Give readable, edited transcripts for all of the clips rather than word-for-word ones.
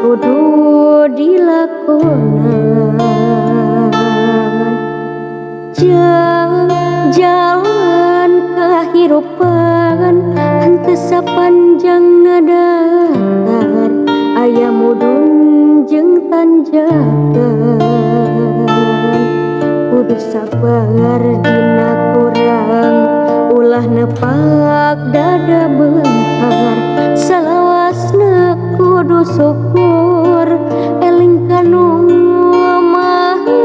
Kudu dilakonan. Jang jalan kahirupan henteu sapanjang datar, aya mudun jeung tanjakan. Kudu sabar dina kurang, ulah nepak dada beunghar. Salawasna kudu syukur, eling ka Nu Maha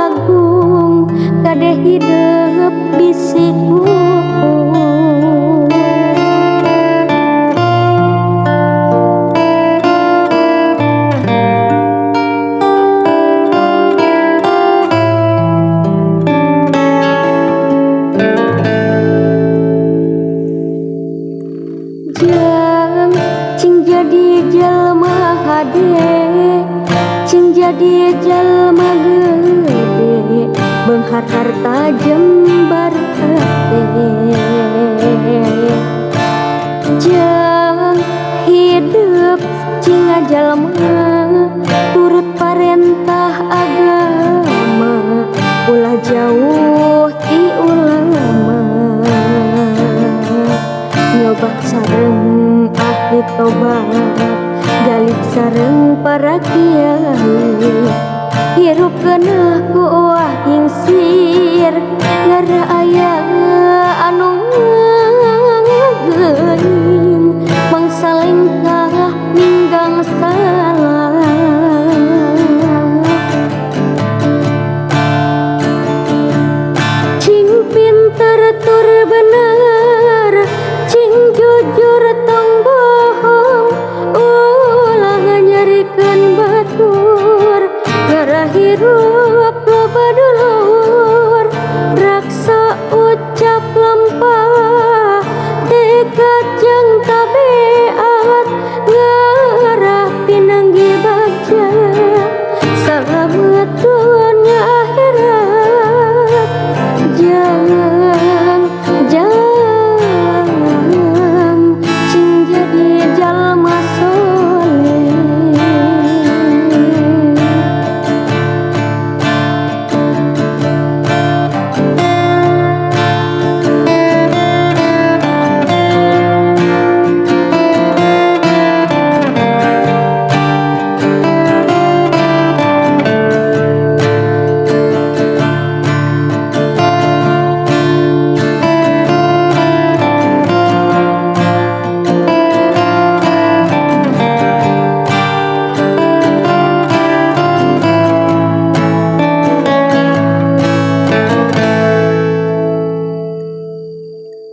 Agung, kade hidep bisi kumpul. Jang cing jadi jelma hade, cing jadi jelma gede, beunghar harta jembar hate. Jang hidup cing ngajalma turut parentah agama, ulah jauh ti ulama. Nyobak sareng ahli tobat, galih sareng para kiai. Hirup keuneuh ku uah kingsir, ngarah aya anu ngageuing, mangsa lengkah ninggang salah. Cing pinter tur bener, cing jujur tong bohong, ulah nyerikeun batur, ngarah hirup loba dulur. Raksa ucap lempah, tekad jeung tabiat, ngarah pinanggih bagja, salamet dunya akhirat. Jang jang cing jadi jalma soleh.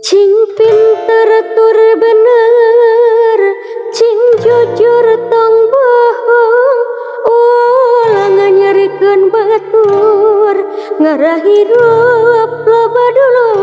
Cing pinter tur bener, cing jujur tong bohong, ulah nyerikeun batur, ngarah hirup loba dulur.